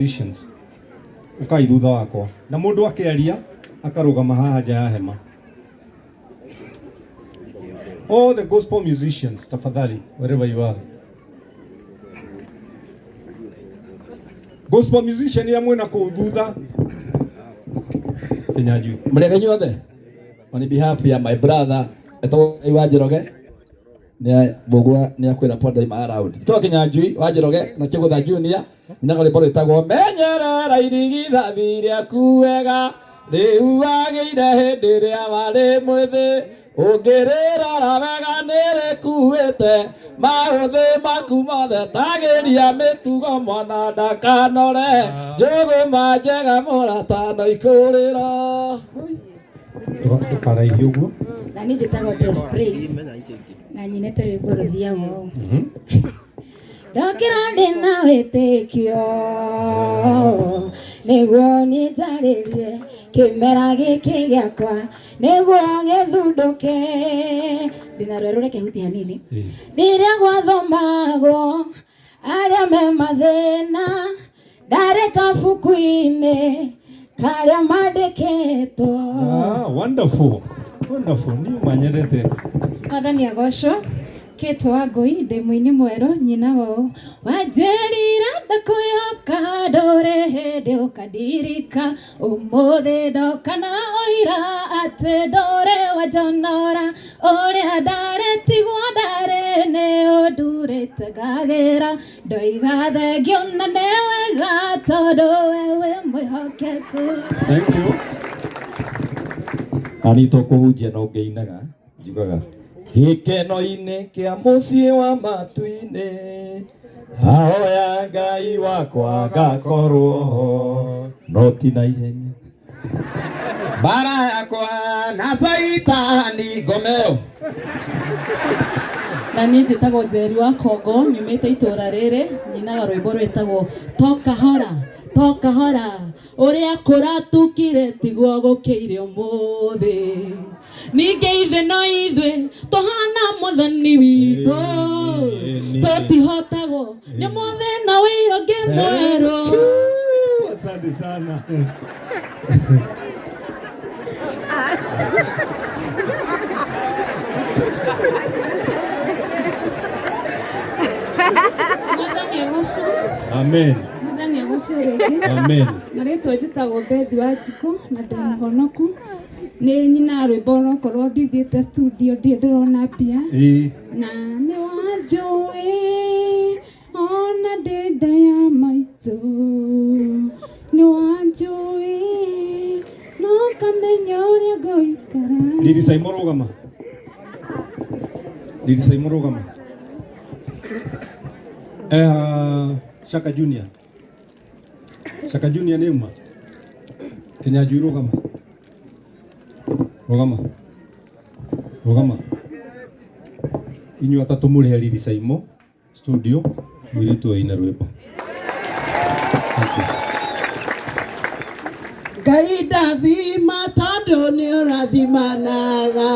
Musicians ukai thutha wakwa na mundu akiaria akarugama haha nja ya hema. All the gospel musicians, tafadhali, wherever you are, gospel musician ya mwena kuu thutha Kinyanjui. Mrege inyuothe, on behalf ya my brother etagwo Ngai wa Njoroge, nĩ Mbũgua nĩ akwĩra ponda ima around. Tũa Kinyanjui wa Njoroge na Kĩgũtha Junior nyinaga rwĩmbo rwĩtagwo menyerera irigithathi rĩaku wega rĩu wagĩire hĩndĩ ĩrĩa warĩ mwĩthĩ ũngĩrĩrora wega nĩrĩkuĩte maũthĩ maku mothe tagĩria mĩtugo mwana ndakanore njũgũma njega mũratano ikũrĩro. Ndũkaraihi ũguo. Na niĩ njĩtagwo Tess Praise na nyinĩte rwĩmbo rũthiaga ũũ. Ndokĩra ndĩna wĩtĩkio nĩguo niĩ njarĩrie kĩmera gĩkĩ gĩakwa nĩguo gĩthundũke. Ndĩna rwerũ reke huti hanini. Rĩrĩa gwathomagwo arĩa me mathĩna ndarĩ kabuku-inĩ karĩa mandĩkĩtwo. Ah, wonderful. Wonderful. Niĩ manyendete. Mwathani agocwo. Kate wa Ngũi ndĩ mũini mwerũ nyinaga ũũ wanjĩrire ndakwĩhoka ndũrĩ hĩndĩ ũkandirika ũmũthĩ ndoka na ũira atĩ ndũrĩ wanjonora ũrĩa ndarĩ tiguo ndarĩ nĩ ũndurĩte ngagĩra ndoiga thengio na nĩ wega tondũ we wĩ mwĩhokeku. Thank you. Na niĩ to kũhunjia no ngĩinaga njugaga gĩkeno-inĩ kĩa mũciĩ wa matu-inĩ ahoya Ngai wakwa ngakorwo ho no ti na ihenya. Mbara yakwa na Saitani ngomeo. Na niĩ njĩtagwo Njeri wa Kongo nyumĩte itũra rĩrĩ nyinaga rwĩmbo rwĩtagwo tokahora tokahora ũrĩa kũratukire tiguo gũkĩire ũmũthĩ ningĩ ithe no ithuĩ tũhana mwathani witũ tũtihotagwo nĩ mũthĩna wĩira ũngĩ mwerũ. Asante sana. Mwathani agocwo. Amen. Mwathani agocwo rĩngĩ. Amen. Marĩtwa njĩtagwo Bethi wa Njikũ na ndĩ mũhonoku. Nĩ nyina rwĩmbo onokorwo ndithiĩte studio ndirĩ ndĩrona mbia. Na nĩ wanjũĩ ona ndĩ nda ya maitũ. Nĩ wanjũĩ no kamenya ũrĩa ngũikara. Lili Saimo rũgama. Lili Saimo rũgama. Shaka Junior. Shaka Junior nĩ uma. Kinyanjui rũgama. Rũgama. Rũgama. Inyuĩ atatũ mũrĩhe Lili Saimo studio mũirĩtu ũyũ aine rwĩmbo. Thank you. Ngai ndathima tondũ nĩ ũrathimanaga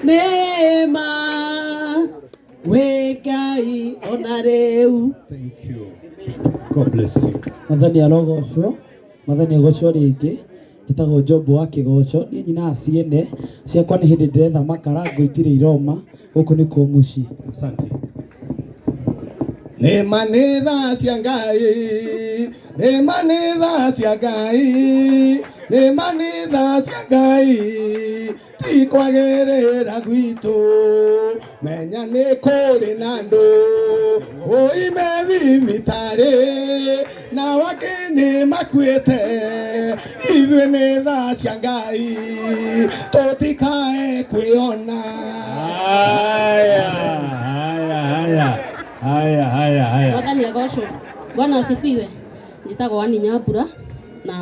nĩ ma wĩ Ngai ona rĩu. Thank you. God bless you. Mwathani arogocwo, Mwathani agocwo rĩngĩ. Njĩtagwo Job wa Kĩgoco, niĩ nyinaga ciene ciakwa nĩ hĩndĩ ndĩretha makara ngũ itirĩ iroma, gũkũ nĩkuo mũciĩ. Asante. Nĩ ma nĩ tha cia Ngai, nĩ ma nĩ tha cia Ngai, nĩ ma nĩ tha cia Ngai, ti kwagĩrĩra gwitũ, menya nĩ kũrĩ na andũ oime thibitarĩ na angĩ nĩ makuĩte, ithuĩ nĩ tha cia Ngai, tũtikae kwĩona. Haya, haya, haya. Haya, haya, haya. Mwathani agocwo. Bwana asifiwe. Njĩtagwo Annie Nyambura na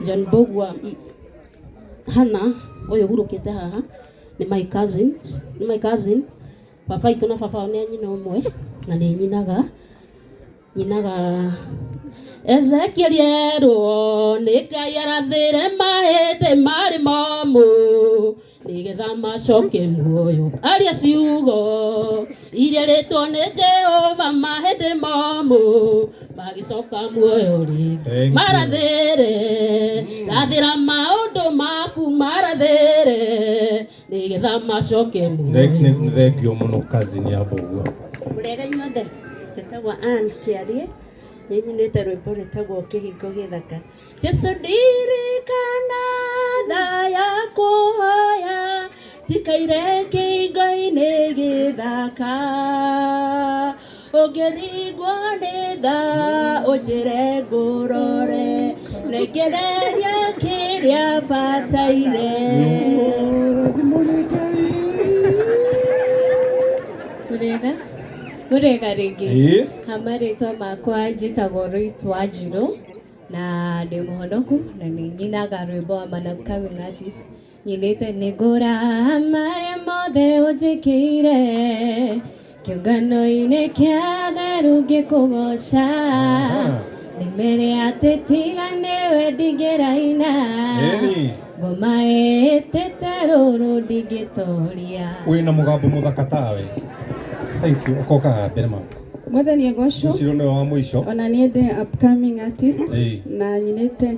John Mbũgua Hana ũyũ hurũkĩte haha nĩ my cousin, nĩ my cousin. Baba itũ na baba wao nĩ a nyina ũmwe na nĩ nyinaga nyinaga Ezekiel erwo nĩ Ngai arathĩre mahĩndĩ marĩ momũ. Nĩ Nĩgetha macoke muoyo aria ciugo iria rĩtwo nĩ Jehova mahĩndĩ momũ magĩcoka muoyo rĩngĩ. Thank you. Marathĩre rathĩra maũndũ maku marathĩre nĩgetha macoke muoyo. Nĩ thengio mũno cousin ya Mbũgua. Mũrĩega inyuothe, njĩtagwo Ann Kĩarie, nĩ nyinĩte rwĩmbo rwĩtagwo Kĩhingo Gĩthaka. Jesu ndirikana thaa ya kũhoya, njikaire kĩhingo-inĩ gĩthaka. Ũngĩringwo nĩ thaa ũnjĩre ngũrore, nengereria kĩrĩa bataire. Mũrĩega mũrĩega rĩngĩ. Ĩĩ. Ha marĩtwa makwa njĩtagwo Royce Wanjirũ na ndĩ mũhonoku na nĩ nyinaga rwĩmbo wa Man Upcoming Artist nyinĩte nĩ ngũraha marĩa mothe ũnjĩkĩire kĩũngano-inĩ kĩa theru ngĩkũgoca nĩmere atĩ tiga nĩwe ndingĩraina Ĩni. ngoma ĩtĩte rũrũ ndingĩtoria. Wĩna mũgambo mũthaka tawe. Thank you. Ũkoka haha mbere mama. Mwathani agocwo. Ũcio nĩwe wa mũico. Ona niĩ ndĩ upcoming artist Ĩĩ. na nyinĩte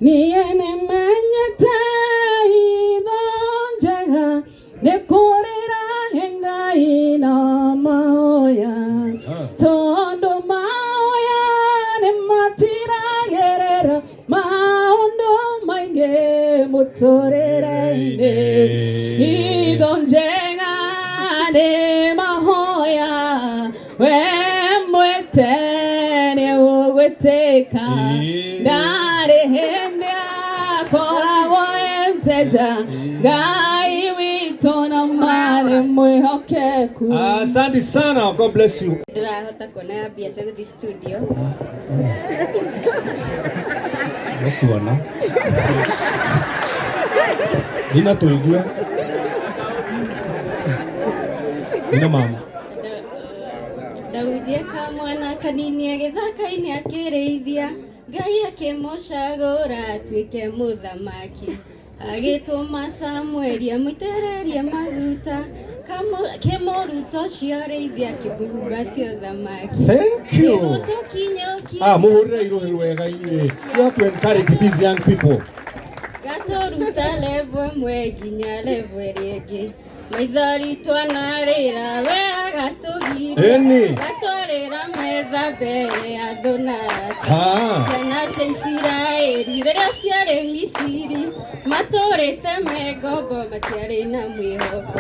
niĩ nĩmenyete hitho njega nĩ kũrĩra Ngai na mahoya tondũ mahoya nĩ matiragĩrĩra maũndũ maingĩ mũtũrĩre-inĩ hitho njega nĩ mahoya we mwĩte nĩ ũgwĩtĩka ndarĩ hĩndĩ akoragwo e mteja Ngai witũ na ma nĩ mwĩhokeku. Asante sana. God bless you. Ndĩrahota kuona mbia cia gũthiĩ studio. Nĩkuona. Nina tũigue. Nina mama. Daudi akamwana kanini agĩthaka-inĩ akĩrĩithia Ngai akĩmũcagũra atuĩke mũthamaki agĩtũma Samueli amũitĩrĩrie maguta kĩmũruta ũcio rĩithia akĩmũhumba cia ũthamaki. Thank you. Nĩgũtũkinyũkia Ah, muhurire iruhi rwega inyuĩ. You have to encourage these young people. gatũruta levo ĩmwe nginya levo ĩrĩa ĩngĩ maithori twanarĩra we agatũgiria Ĩni. gatwarĩra metha mbere ya thũ na arata. Ah. Ciana cia Isiraeli rĩrĩa ciarĩ Misiri matũrĩte me ngombo matiarĩ na mwĩhoko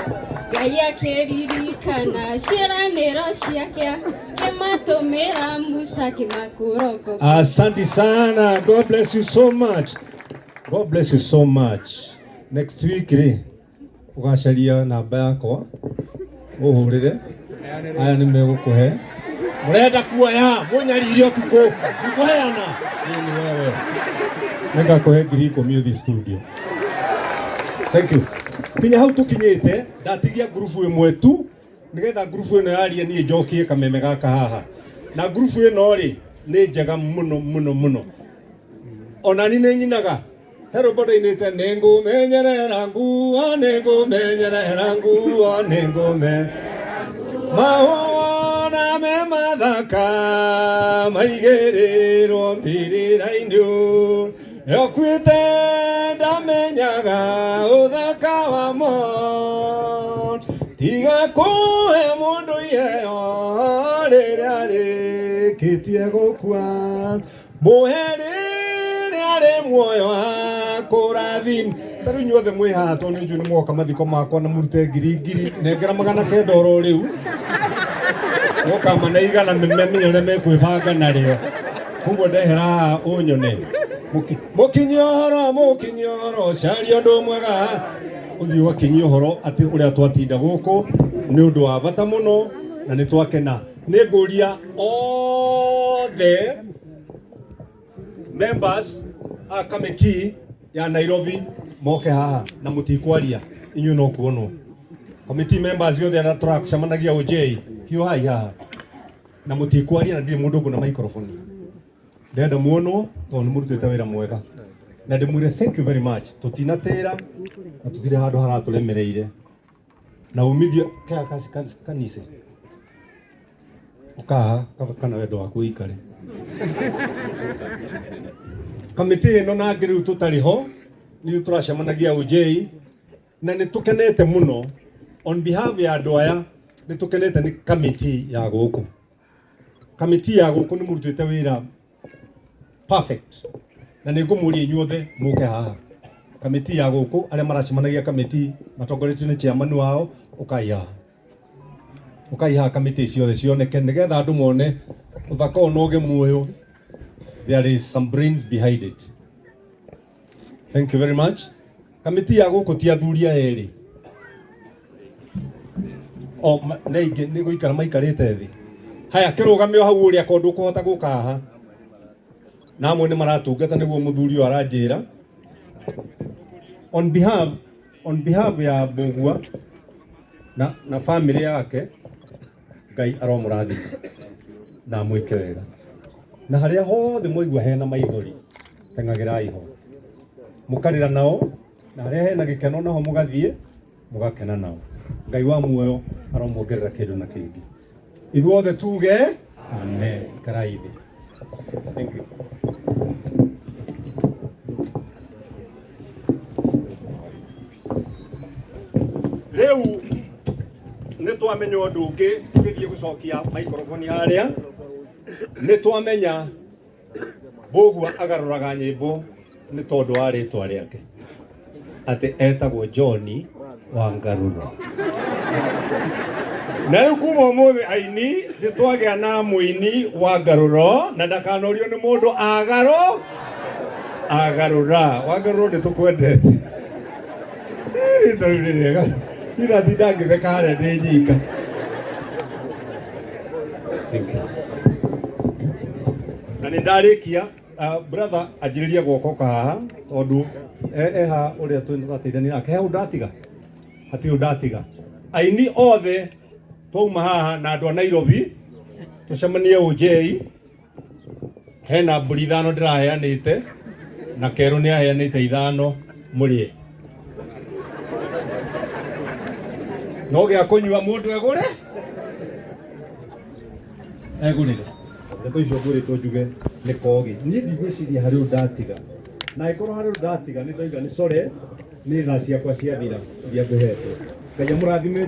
Ngai akĩririkana ciĩranĩro ciake akĩmatũmĩra Musa akĩmakũra Asante sana. God bless you so much. God bless you so much. Next week rĩ ũgacaria namba yakwa ũhũrĩre aya nĩ megũkũhe mũrenda kuoya mũnyarire ũtukũ ndikũheana nini wewe nĩngakũhe 10,000 ũthiĩ studio. Thank you. Kinya hau tũkinyĩte ndatigia ngurubu ĩmwe tu nĩgetha ngurubu ĩno yarie niĩ njokie kameme gaka haha na ngurubu ĩno rĩ nĩ njega mũno mũno mũno ona ni nĩ nyinaga he rwĩmbo ndainĩte nĩngũmenyerera nguo nĩngũmenyerera nguo nĩngũme mahũa me mathaka maigĩrĩrwo mbĩrĩra-inĩ Yokuĩte ndamenyaga ũthaka wamo tiga kũhe mũndũ iheo rĩrĩa arĩkĩtie gũkua mũhe rĩrĩa arĩ muoyo akũrathime. Ta rĩu inyuothe mwĩ haha tondũ nĩ njũĩ nĩ mwoka mathiko makwa na mũrute ngiri ngiri nengera 900 oro rĩu mũkamane igana menye ũrĩa mekwĩbanga narĩo koguo ndehera haha ũnyone mũkinyie ũhoro mũkinyie ũhoro caria ũndũ mwega ũthiĩ ũgakinyia ũhoro atĩ ũrĩa twatinda gũkũ nĩ ũndũ wa bata mũno na nĩ twakena. Nĩ ngũria othe members a committee ya Nairobi moke haha na mũtikwaria inyuĩ no kuonwo. Committee members yothe arĩa tũracemanagia OJ hiũhai haha na mũtikwaria na ndirĩ mũndũ ũngĩ na microphone. Ndĩrenda muonwo tondũ nĩ mũrutĩte wĩra mwega. Na ndĩmwĩre thank you very much. Tũtinatĩra na tũtirĩ handũ haratũremereire. Na umithio kea kasi kanise. Ũkaha kana wendo waku ũikare. Kamĩtĩ ĩno na angĩ rĩu tũtarĩ ho nĩ tũracemanagia OJ na nĩ tũkenete mũno on behalf ya andũ aya nĩ tũkenete nĩ kamĩtĩ ya gũkũ. Kamĩtĩ ya gũkũ nĩ mũrutĩte wĩra perfect na nĩ ngũmũria inyuothe mũke haha. Kamĩtĩ ya gũkũ arĩa maracemanagia kamĩtĩ matongoretio nĩ chairman wao ũkai haha. Ũkai haha kamĩtĩ ciothe cioneke nĩgetha andũ mone ũthaka ũyũ na ũgemu ũyũ. There is some brains behind it. Thank you very much. Kamĩtĩ ya gũkũ ti athuri aya erĩ o nĩ aingĩ nĩ gũikara maikarĩte thĩ. Haya kĩrũgame o hau ũrĩa ko ndũkũhota gũka haha. Na amwe nĩ maratungata nĩguo mũthuri ũyũ aranjĩra. On behalf ya Mbũgua na family yake Ngai aromũrathima na amwĩke wega. Na harĩa hothe mwaigua hena maithori teng'agĩrai ho mũkarĩra nao, na harĩa hena gĩkeno naho mũgathiĩ mũgakena nao. Ngai wa muoyo aromuongerera kĩndũ na kĩngĩ. Ithuothe tuge amen. Ikarai thĩ. Thank you. Rĩu nĩ twamenya ũndũ ũngĩ tũgĩthiĩ gũcokia maikoroboni harĩa nĩ twamenya Mbũgua agarũraga nyĩmbo nĩ tondũ wa rĩtwa rĩake atĩ etagwo John wa Ngarũro. Na rĩu kuma ũmũthĩ aini nĩ twagĩa na mũini wa Ngarũro na ndakanorio nĩ mũndũ agarũ agarũra wa Ngarũro nĩ tũkwendete. Rĩtwa rĩu nĩ rĩega ndinatinda ngĩtheka harĩa ndĩ nyika. Thank you. Na nĩ ndarĩkia. Brother anjĩrĩria guoko haha tondũ eha ũrĩa tũrateithania nake he ũndũ ndatiga hatirĩ ũndũ ndatiga. Aini othe twauma haha na andũ a Nairobi tũcemanie OJ hena mbũri 5 ndĩraheanĩte na kerũ nĩ aheanĩte 5 mũrĩe no gĩa kũnyua mũndũ egũre egũrĩre. Ndeto icio ngwĩrĩtwo njuge nĩ kogi. Niĩ ndigwĩciria harĩ ũndũ ndatiga, na angĩkorwo harĩ ũndũ ndatiga nĩ ndauga nĩ core nĩ thaa ciakwa ciathira iria ngũhetwo. Ngai amũrathime.